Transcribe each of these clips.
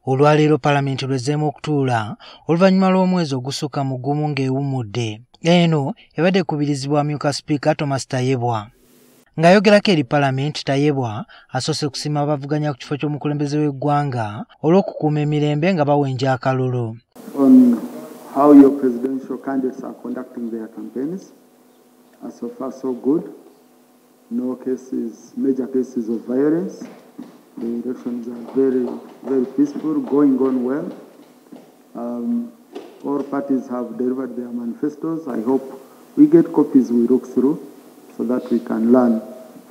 Olwaleero palamenti lwezzeemu okutuula oluvannyuma lw'omwezi ogusukka mu gumu ng'ewummudde. Eno ebadde ekubirizibwa amyuka sipiika Thomas Tayebwa. Ng'ayogerako eri palamenti, Tayebwa asoose kusiima abavuganya ku kifo ky'omukulembeze w'eggwanga olw'okukuuma emirembe nga bawenja akalulu. On how your presidential candidates are conducting their campaigns. So far so good. No cases, major cases of violence. The elections are very, very peaceful, going on well. All parties have delivered their manifestos. I hope we get copies we look through so that we can learn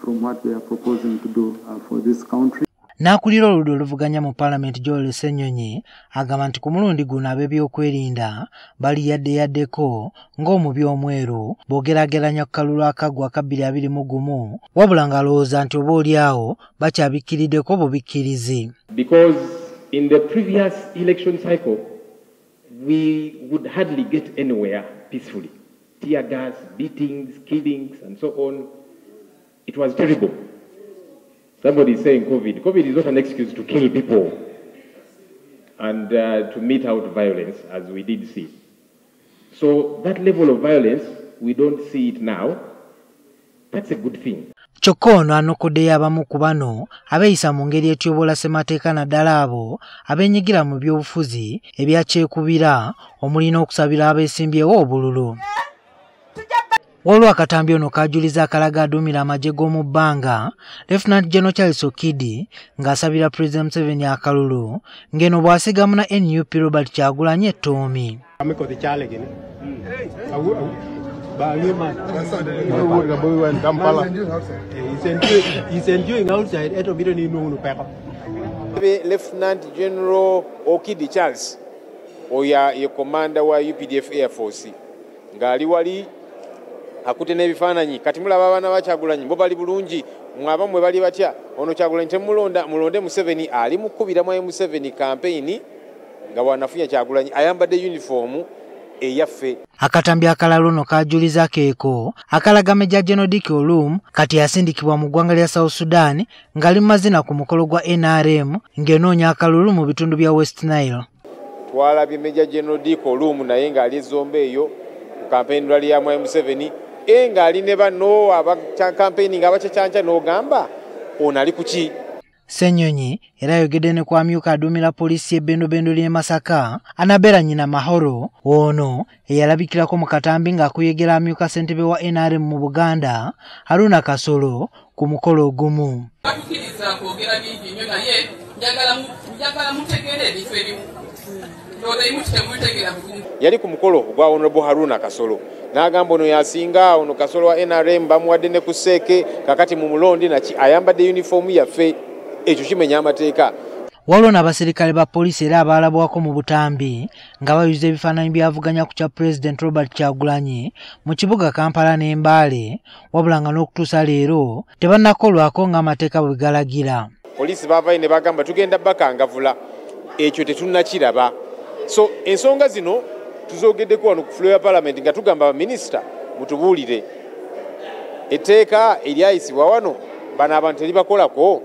from what they are proposing to do for this country. N'akulira oludda oluvuganya mu paalamenti Joel Ssenyonyi agamba nti ku mulundi guno ab'ebyokwerinda bali yadde yaddeko ng'omubi omweru bw'ogeraageranya ku kalulu akaggwa aka 2021, wabula ng'alowooza nti oba oli awo bakyabikkiriddeko bubikkirizi. Because in the previous election cycle, we would hardly get anywhere peacefully. Tear gas, beatings, killings, and so on. It was terrible. Somebody is saying COVID. COVID is not an excuse to kill people and to mete out violence, as we did see. So that level of violence, we don't see it now. That's a good thing. Kyokka ono anokoddeyo abamu ku bano abeeyisa mu ngeri etyoboola ssemateeka, naddala abo abeenyigira mu byobufuzi ebya kyekubira omuli n'okusabira abeesimbyewo obululu. Waliwo akatambi ono kajuliza akalaga aduumira amagye g'omu bbanga Lieutenant General Charles Okidi ng'asabira President Museveni akalulu ng'eno bw'asigamu na NUP Robert Kyagulanyi ettoomi. Lieutenant General Okidi Charles oyo ye commander wa UPDF Air Force ng'ali wali akute n'ebifaananyi. Kati mulaba abaana ba Kyagulanyi bo bali bulungi, mwabamwe bali batya? Ono Kyagulanyi temulonda, mulonde Museveni. Ali mu kkubira mwa Museveni campaign nga bw'anafunya Kyagulanyi ayambadde uniform eyaffe. Akatambi akalala ono kajuliza keeko akalaga Major General Dick Olum kati yasindikibwa mu ggwanga lya South Sudan ng'ali mu mazina ku mukolo gwa NRM ng'enoonya akalulu mu bitundu bya West Nile. Twalabye Major General Dick Olum naye ng'ali ezombe eyo ku campaign rally ya Museveni, ng'ali ne banno aba campaign nga bakyakyanca n'ogamba ono ali ku ki. Ssenyonyi era ayogedde ne ku amyuka aduumira poliisi y'ebbendobendo ly'e Masaka Anabella Nyina Mahoro, ono eyalabikirako mu katambi ng'akuyegera amyuka ssentebe wa NRM mu Buganda Haruna Kasolo ku mukolo ogumu. Batukiriza kwogera bingi nnyo, naye njagala mutegeere ebintu ebimu. Yali ku mukolo gwa Honorable Haruna Kasolo n'agamba ono yasinga, ono Kasolo wa NRM bamuwadde ne ku seeke, kakati mu mulondi naki ayambadde uniform yaffe, ekyo kimenya amateeka. Waliwo n'abaserikale ba poliisi era abaalabwako mu butambi nga bayuza ebifaananyi byavuganya ku kya President Robert Kyagulanyi mu kibuga Kampala ne Mbale, wabula nga n'okutuusa leero tebannakolwako ng'amateeka bwe galagira. Poliisi baavayo ne bagamba tugenda bakangavula, ekyo tetunnakiraba. So ensonga zino tuzogeddeko wano ku floor ya parliament nga tugamba baminisita mutubuulire etteeka eryayisibwa wano bano abantu teribakolako.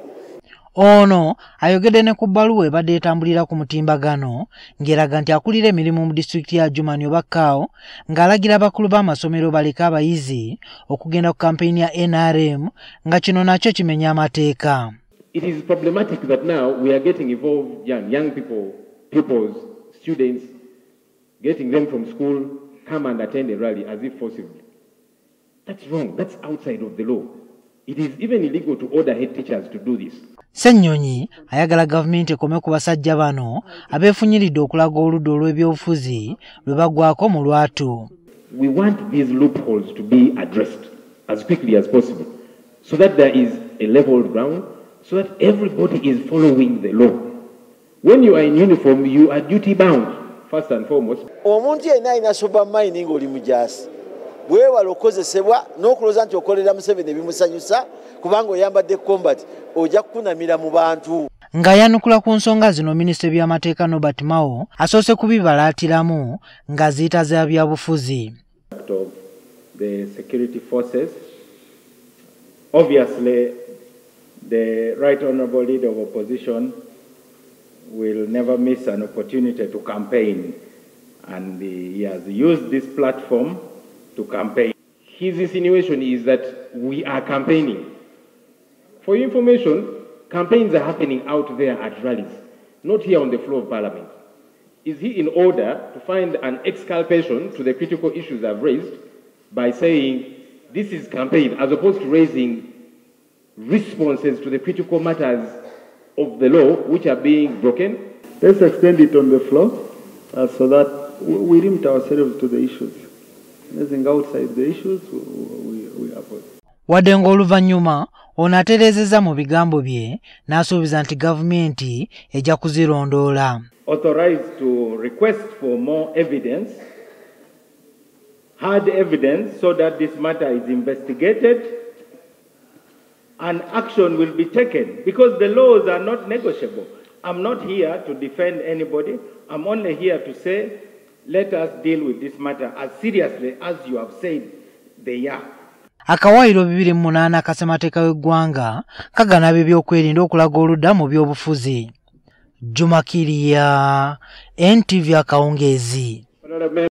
Ono ayogedde ne ku bbaluwa ebadde etambulira ku mutimbagano ng'eraga nti akulira emirimu mu disitulikiti ya Adjumani oba Kkaawo ng'alagira abakulu b'amasomero baleke abayizi okugenda ku kampeyini ya NRM nga kino nakyo kimenya amateeka. It is problematic that now we are getting involved young people, pupils, students, getting them from school, come and attend a rally as if forcibly. That's wrong. That's outside of the law. It is even illegal to order head teachers to do this. Ssenyonyi ayagala gavumenti ekome ku basajja bano abeefunyiridde okulaga oludda olw'ebyobufuzi lwe bagwako mu lwatu. We want these loopholes to be addressed as quickly as possible so that there is a level ground, so that everybody is following the law. When you are in uniform, you are duty bound, first and foremost. Omuntu yenna alina sober mind ng'oli mujaasi, weewala okukozesebwa n'okulowooza nti okolera Museveni ebimusanyusa kubanga oyambadde combat, ojja kukunamira mu bantu. Ng'ayanukula ku nsonga zino, minisita w'ebyamateeka Norbert Mao asoose kubibalaatiramu ng'aziyita za byabufuzi. The security forces, obviously the right honorable leader of opposition will never miss an opportunity to campaign, and he has used this platform to campaign. His insinuation is that we are campaigning. For your information, campaigns are happening out there at rallies, not here on the floor of Parliament. Is he in order to find an exculpation to the critical issues I've raised by saying this is campaign, as opposed to raising responses to the critical matters of the law which are being broken? Let's extend it on the floor so that we limit ourselves to the issues. Anything outside the issues, we avoid. Wadde ng'oluvannyuma ono atereezezza mu bigambo bye n'asuubiza nti gavumenti ejja kuzirondoola. Authorized to request for more evidence, hard evidence, so that this matter is investigated and action will be taken, because the laws are not negotiable. I'm not here to defend anybody. I'm only here to say, let us deal with this matter as seriously as you have said they are. Akawaayiro 28 akasemateeka w'eggwanga kagana ebyokwerinda okulaga oludda mu byobufuzi. Juma Kirya, NTV akawungeezi.